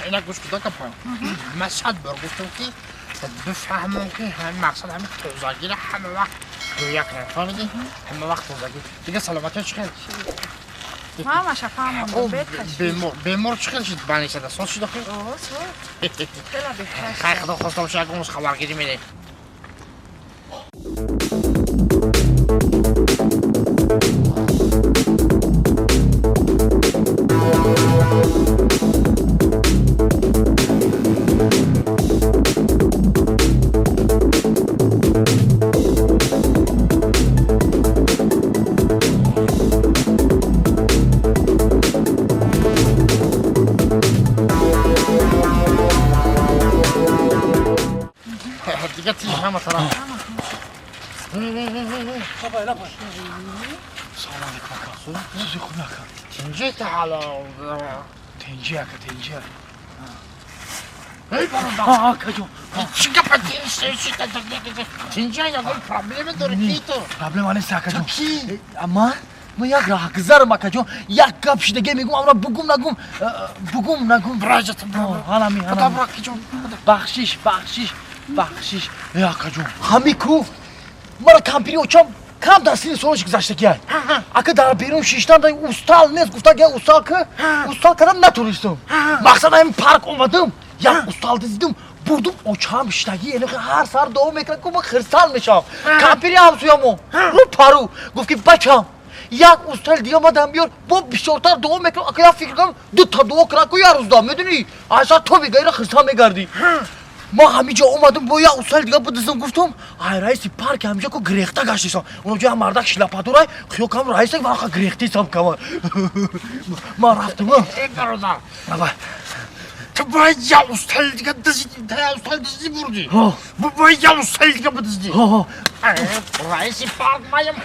Ина гӯш куда капа. Ман 100 бор гуфтам, ки бифаҳмам, ки ҳамин мақсад, ҳамин тозагиро ҳама вақт рӯя кунам. Фаҳмидӣ? Ҳама вақт тозагӣ. Дига саломатият чӣ хел? Ҳамаша фаҳмондам, беташвиш. Бемор чӣ хел шуд? Банисада соз шуда хел? О, соз. Хела беҳтар. Хай, худо хоста боша, ягон рӯз хабаргирӣ медиҳем. Дига тиш ҳама тараф. Лапай, лапай. Салом алейкум, ака. Сузи хуб, ака? Тинҷи таҳало. Тинҷи, ака, тинҷи. Эй, бародар. Акаҷон. Чӣ гапа? Тинҷа, ягон проблема дорӣ ки ту? Проблема нест, акаҷон. Ту кӣ? Ман як раҳгузарам, акаҷон. Як гап шидаге мегум, амра бугум нагум, бугум нагум. Бираҷатам. Ҳалами. Худо биракиҷон. Бахшиш, бахшиш, бахшиш. Э, акаҷон, ҳами ку мара кампири очам кам дар синни солаш гузаштагиай, ака. Дар берун шиштан устал нест, гуфта га устал ки устал кардам, натонистам. Мақсад, ҳамин парк омадам, як устал дидим, бурдум. Очам шиштагӣ, эне ҳар сар дуо мекунад, ку ман хирсанд мешавам. Кампири ҳамсӯямо рӯ пару гуфт, ки бачам, як устал дига мадам биёр, бо бисёртар дуо мекунам. Ака, як фикр кардам, дута дуо кунад ку як рӯзда, медонӣ, айса то мегаира хирсанд мегардӣ. Ма ҳамиҷо омадам, бо як устали дига бидизам, гуфтам. Ай раиси парки ҳамиҷо ку гирехта гаштисам. Оноҷо як мардак шилападорай, хиёл кардам раиса вақа гирехтисам кама. Ман рафтам. Эй, бародар. Давай. Ту бояд як устали дига дизди, як устали дизди бурдӣ. Бу бояд як устали дига бидизди. Раиси парк маям.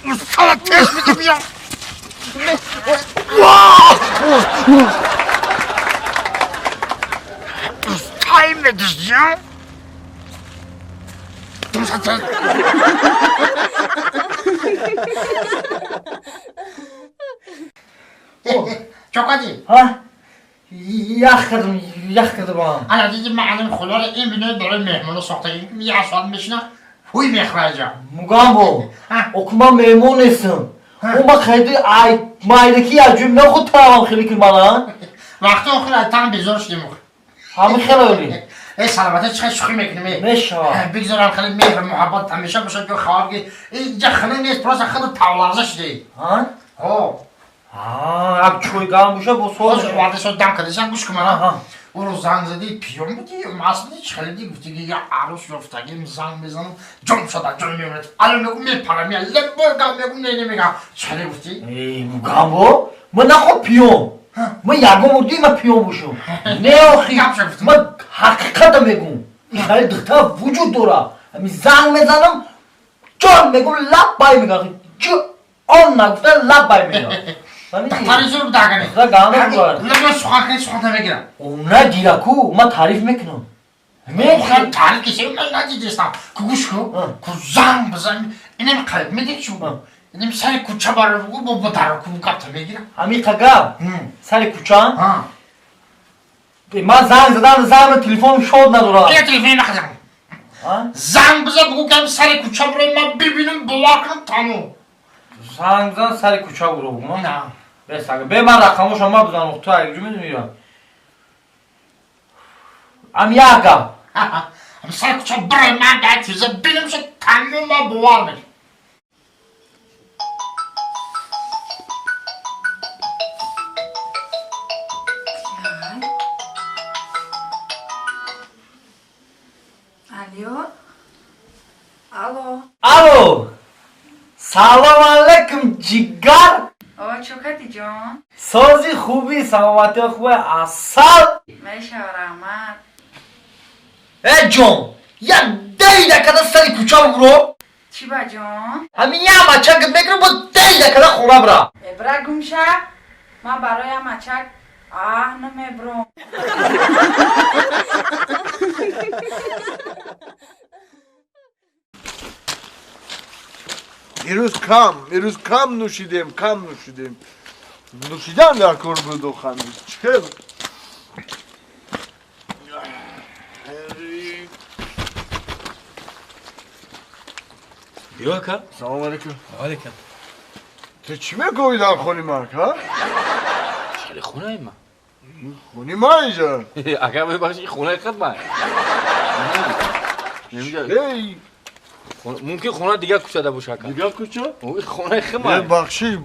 Устала тез бидим я. Устал медиздӣ? Думсата. Чокади. Ях кардам, ях кардам. Ана диди, ман анам хулора ин бинои барои меҳмоно сохтагим, як соат мешина, ҳуй мехӯраҷа. Мугамбо, оку ман меҳмон нестам. О, ман хайди ай майдаки аҷӯм нахуд таравам хеле ки мана. Вақти охир ай там безор шудем. Ҳами хеле. Э, саломатӣ, чӣ хел шӯхӣ мекунем? Э, мешавад. Бигзорам хеле меҳр муҳаббат ҳамеша бошад, ки хавар ки инҷа хеле нест, просто хеле тавларза шудӣ. Ҳо. Як чой гарм боша, бо сол. Ҳозир оварда шуд, дам кардашам, гӯш кун мана. Ӯро занг задӣ, пиён будӣ, маст будӣ, чӣ хеле дӣ, гуфтӣ, ки як арӯс ёфтагим, занг мезанам, ҷон шуда ҷон мемонад. Ало мегум, мепарам, я лебор гап мегум, не немегам. Чӣ хеле гуфтӣ? Э, мугамбо, ман нахо пиён. Ман ягон мурди ман пиён бошам? Не, охи. Ман ҳақиқата мегум. Хеле духтар вуҷуд дорад. Ҳами занг мезанам, ҷон мегум, лаббай мегам. Ҷо он нагуфта лаббай мегам. Таъриф зур дагани. Лама сухан кунӣ, сухан намегирам. На гираку, ман таъриф мекунам. Мехоҳам таъриф киси, ман надидистам. Ку гӯш ку, ку занг бизан, инам қалб медиҳ чу. Инам сари кӯча баро бугу, бо бо дар ку гапта мегирам. Ҳамин қагап сари кӯча? Ман занг задам, занг телефон шод надорам. Ина телефони нахазам. Занг бизан, бугу кам сари кӯча буро, ман бибинам, бовар кунам, тамом. Занг бизан, сари кӯча буро бугу. На. Бесага. Бе, ман рақамошо ма бизанам, ту агҷу медонӣ. Ам як гап. Ам сари кӯча буро, ман дар чиза бинам шо, тамом, ман бовар мекунам. Алло? Алло. Алло. Салом алейкум, ҷигар. О, чо кардӣ, ҷон? Сози, хуби, саломатиё хубе, асал. Мешава, раҳмат. Э, ҷон, як даи дакада сари кӯча буро. Чӣ ба, ҷон? Ҳамин як мачак мекунам, бо даи дакада хона бира. Э, бира гумша, ман барои мачак аҳ намебурам. Ирӯз кам, ирӯз кам нӯшидем, кам нӯшидем. Нӯшидан дар кор буд охами. Чӣ? Биё ака. Салом алейкум. Алейкум. Ту чӣ мегӯӣ дар хони ман, ха? Чӣ хонаи ман? Хони ман инҷа. Ака бибахши, хонаи худ ман. Эй, Мумкин хона дигар кӯчада боша ака. дигар кӯча? Хонаи худ Э, ман. бахшиш,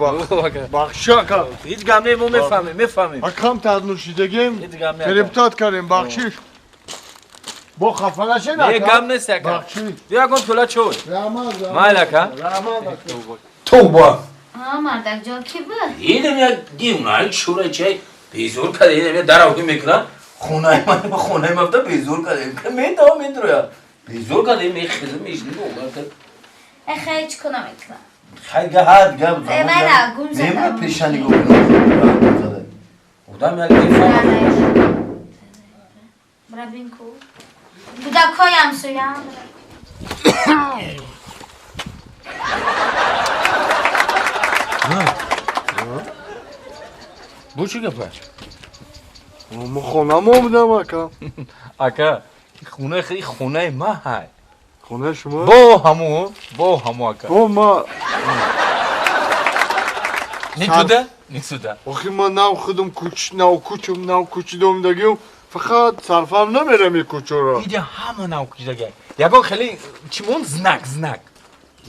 бахшиш ака. Ҳеҷ гап не, мо мефаҳмем, мефаҳмем. А камтар нӯшидагем, Ҳеҷ гап не, ака. фиребтат кардем, бахшиш. Бо хафа нашед, Не, ака. гап нест ака. Бахшиш. Биё ягон пиёла чой. Раҳмат, раҳмат. Майли ака. Раҳмат, ака. Тавба. А, мардакҷон, ки буд? Инам як дивона чура чай безор карда, инам як даравгӣ мекунад. Хонаи ман, хонаи ман буда безор карда. Медавам, медроя. Безор карда, мехезам, мешинам, овар кард. Э, хай, чӣ кунам мекунам? Хай га ҳад гап. Э, майла, гум задам. Немра пешани гум. Одам як мефаҳмад. Бра бин ку. Кӯдакҳои ҳамсояам. Бу чӣ гапа? Мо хонамо будам, ака. Ака, хонаи хи хонаи ма ҳай. Хонаи шумо? Бо ҳаму, бо ҳаму ака. Бо ма. Не туда, не сюда. Охи ман нав худам кӯч, нав кӯчум, нав кӯчидомдагим. Фақат сарфам намерам ин кӯчаро. Иҷа ҳама нав кӯчидагай. Ягон хеле чӣ мон знак, знак.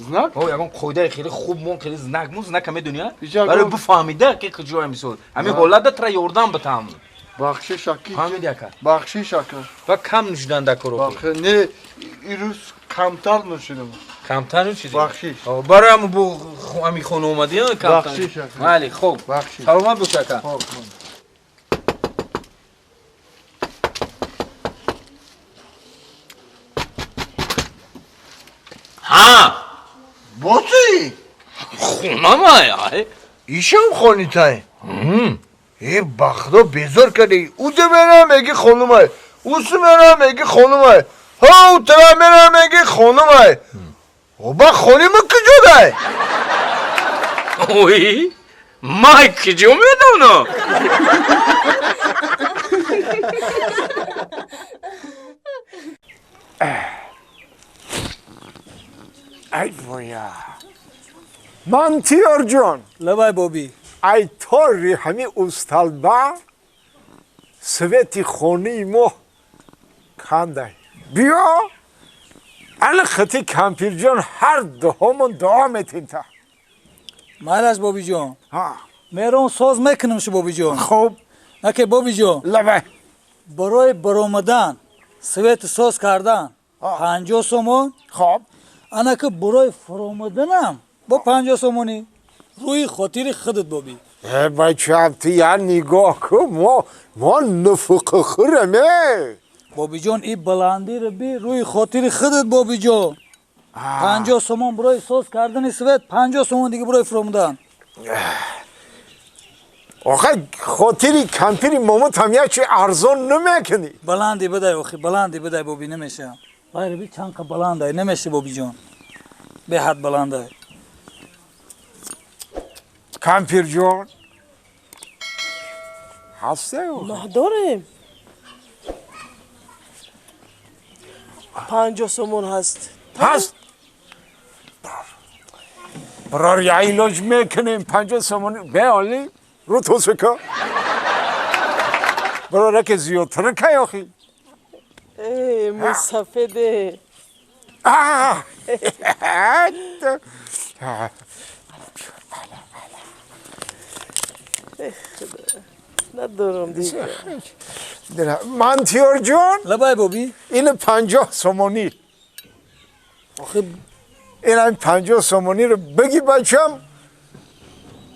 Знак? О, ягон қоидаи хеле хуб мон, хеле знак мон, знака медони, а? Иҷа Барои ягон- бифаҳмида ки куҷое мисол. Ҳамин ҳолатда тра ёрдам битам. Бахшиш, аки. Фаҳмиди ака? Бахшиш, ака. Ва кам нӯшидан дар кор охир. Бахшиш. Не, ирӯз камтар нӯшидам. Камтар нӯшидӣ? Бахшиш. О, барои ҳамун бо ҳамин хона омадӣ, а, камтар. Бахшиш, ака. Майли, хуб. Бахшиш. Саломат бош, ака. Хоб, хоб. Ҳа! Бози? Хона май, ай. Ишам хонитай. Э, ба худо безор кардӣ. Уҷа мерам, меги хонумай. Усу мерам, меги хонумай. Ҳа, утара мерам, меги хонумай. Оба хонима куҷодай? Ой, май куҷо медонам? Ай воя. Мантиёрҷон. Лабай, Бобӣ. Ай тори ҳами усталба свети хонаи мо кандай. Биё ана хати кампирҷон ҳар дуҳомон дуо метем та. Майлаш, Бобиҷон. Мерон соз мекунам шу, Бобиҷон. Хуб. Наке, Бобиҷон. Лабай. Барои баромадан свет соз кардан 50 сомон. Хоб. Анаки барои фуромаданам бо 50 сомонӣ. Рӯи хотири худат, Бобӣ. Э, бачам, ту як нигоҳ кун, мо нуфуқухӯрем, э. Бобиҷон, и баландиро би, рӯи хотири худат, Бобиҷон. 50 сомон барои соз кардани свет, 50 сомон дига барои фуромадан. Охай, хотири кампири момутам як чи арзон намекунӣ. Баланди бидай, охи, баланди бидай, Боби, намеша. Вайро би, чанд қа баландай, намеша, Бобиҷон. Беҳад баландай. Кампирҷон ҳасте? Дорем, 50 сомон ҳаст. Ҳаст, барор, я илоҷ мекунем, 50 сомон беоли рӯ тосика, барор, яке зиёдтар кай охи. Э, мусафеде. А! Надорам дига. Мантиёрҷон. Лабай, Бобӣ. Ин 50 сомонӣ. Охи. Ин 50 сомониро бигӣ, бачам,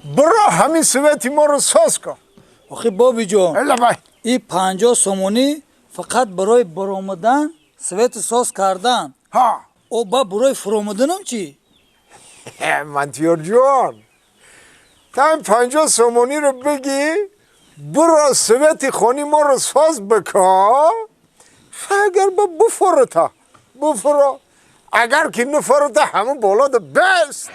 биро ҳамин свети моро соз кун. Охи, Бобиҷон. Лабай. И 50 сомонӣ фақат барои баромадан свети соз кардан. О, ба барои фуромаданам чӣ? Мантиёрҷон, та ин 50 сомониро бигӣ, биро свети хони моро соз бикун. Агар ба буфурута буфуро, агар ки нуфурута, ҳамун болода бест.